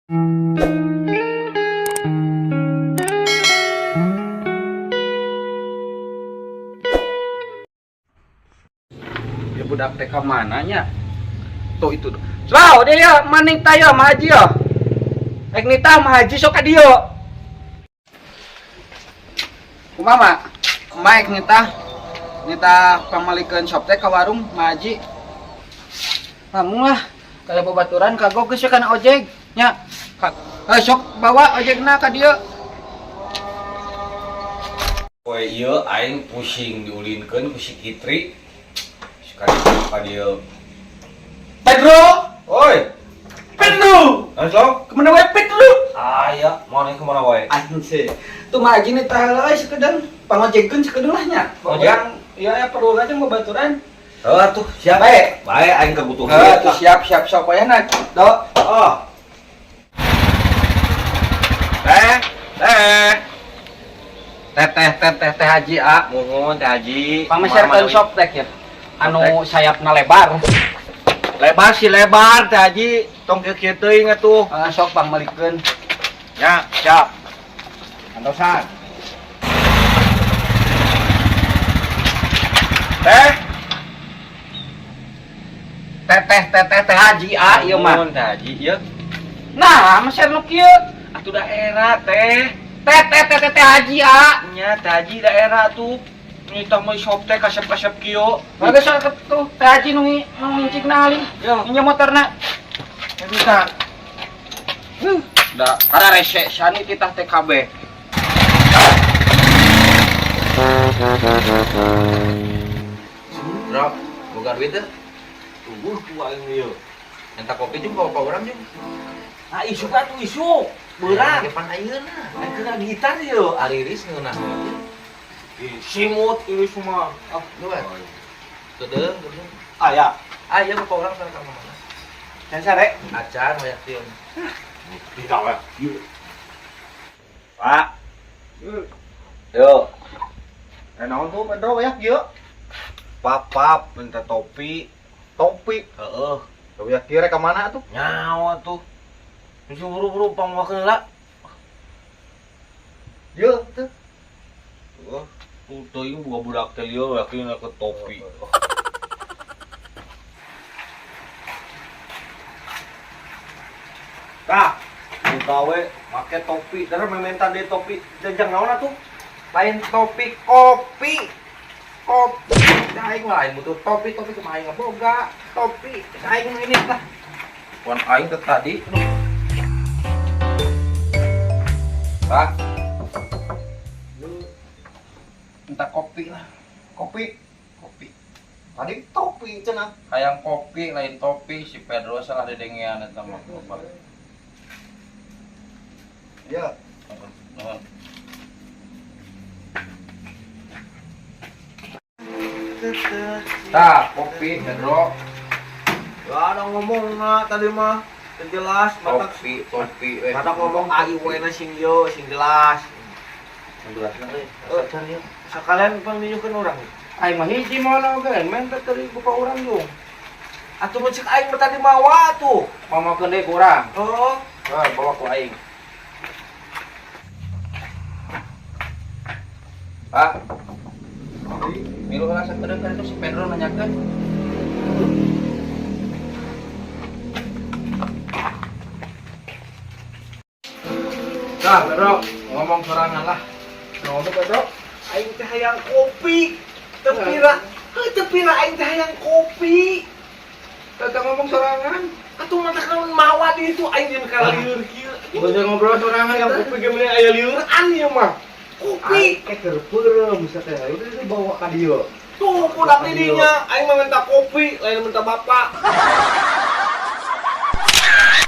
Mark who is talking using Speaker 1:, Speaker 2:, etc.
Speaker 1: Ya budak teh ka mana nya? Tuh itu. Wow, dia ya maning taya mah haji ya. Rek nitah mah haji sok ka dieu. Kumaha, Mak? Kumaha rek nitah? Nitah pamalikeun sop teh ka warung mah haji. Kamu lah, kalau babaturan kagok geus kana ojek nya. Sok bawa ojekna ka dieu.
Speaker 2: Poe ieu aing pusing diulinkeun ku si Kitri. Sekali ka dieu.
Speaker 1: Pedro,
Speaker 2: Oi,
Speaker 1: Pedro.
Speaker 2: langsung.
Speaker 1: Kemana wae Pedro?
Speaker 2: Ah iya, mau nanya kemana wae?
Speaker 1: Anjing sih. Tuh mah haji nitah heula euy sakedeung, pangojegkeun sakedeung lah nya.
Speaker 2: Ojek?
Speaker 1: Urang ieu ya perlu aja babaturan.
Speaker 2: Heuh tuh, siap.
Speaker 1: Baik.
Speaker 2: Baik, aing kebutuhan.
Speaker 1: Heuh, tuh siap siap sok wae na. Do.
Speaker 2: Oh. Teh, teh.
Speaker 1: Teh teh teh teh teh haji a.
Speaker 2: Muhun teh haji.
Speaker 1: Pamaserkeun sop teh ya. Anu sayapna lebar.
Speaker 2: Lebar sih lebar teh haji. Tong kieu-kieu teuing atuh.
Speaker 1: Ah, sok pangmelikeun.
Speaker 2: Ya, siap. Antosan. Teh.
Speaker 1: Teh teh teh teh teh haji a ieu mah.
Speaker 2: Muhun teh haji ieu.
Speaker 1: Nah, meser nu kieu.
Speaker 2: Atuh daerah teh.
Speaker 1: Teh teh teh teh teh haji a.
Speaker 2: Nya teh haji daerah tuh. Nitah mah shop teh kasep-kasep kieu.
Speaker 1: Bagus sok tuh teh haji nu nu ngincikna alim.
Speaker 2: Ya.
Speaker 1: Nginjem motorna.
Speaker 2: Ya bisa.
Speaker 1: Da, para rese sani titah TKB.
Speaker 3: Bro, boga duit teh.
Speaker 2: Tunggu ku aing ieu.
Speaker 3: Minta kopi jeung bawa urang jeung.
Speaker 2: Ah isuk atuh isuk. Beurang.
Speaker 3: Depan ayeuna.
Speaker 2: Aing kena gitar ieu.
Speaker 3: Ariris ngeunah.
Speaker 2: Ih, simut ieu semua.
Speaker 3: Oh, lu kan. Kedeung, kedeung.
Speaker 2: Aya.
Speaker 3: Ah, iya bawa urang sana ka mana?
Speaker 2: Can sare.
Speaker 3: Acan hoyak tieun.
Speaker 2: Tidak we. Pak. Yo.
Speaker 4: Naon tuh Pedro ya kieu?
Speaker 2: Papap minta topi.
Speaker 4: Topi.
Speaker 2: Heeh.
Speaker 4: Ya kieu rek ka mana tuh?
Speaker 2: Nyawa tuh. Mesti buru-buru pangwakeun heula.
Speaker 4: Ieu tuh.
Speaker 2: Heeh. Tuh teuing boga budak teh lieu yakin ke topi. Tah, buka we make topi, der meminta deui topi. Jajang naon atuh?
Speaker 3: Lain topi kopi. Kopi. Aing mah lain butuh topi, topi kumaha aing boga. Topi aing mah ini lah. Wan aing teh tadi. Aduh. Pak. Minta kopi lah.
Speaker 4: Kopi.
Speaker 3: Kopi.
Speaker 4: Tadi topi cenah.
Speaker 3: Hayang kopi lain topi si Pedro salah dedengean eta mah.
Speaker 4: Ya.
Speaker 3: Nuhun. Tah, kopi Pedro.
Speaker 2: Gak ada ngomong na tadi mah. Teu jelas mata
Speaker 3: Topi, topi we.
Speaker 2: mata ngomong ai we na sing ieu sing jelas.
Speaker 3: Yang jelasna euy.
Speaker 2: Eh, Sekalian pang ninjukeun urang.
Speaker 1: Aing mah hiji moal oge, main teh teu buka urang jeung.
Speaker 2: Atuh mun cek aing mah tadi mawa tuh.
Speaker 1: Mamakeun deui ku urang.
Speaker 2: Heeh.
Speaker 1: Heuh, bawa ku aing.
Speaker 3: Pak. Milu heula sakedeung kan itu si Pedro nanyakeun. Tah, Pedro, ngomong sorangan lah.
Speaker 4: Naon tuh Pedro?
Speaker 2: Aing teh hayang kopi. Teu pira. Heuh teu pira aing teh hayang kopi.
Speaker 1: Teu ngomong sorangan.
Speaker 2: Atuh mata naon mawa di itu aing jeung kalieur kieu.
Speaker 1: Gak ngobrol sorangan
Speaker 2: Hayang kopi ge meni aya lieuran ieu mah. Kopi.
Speaker 4: Kayak keur peureum bisa teh. Udah dibawa ka dieu.
Speaker 2: Tuh budak di dinya aing mah minta kopi, lain minta bapak.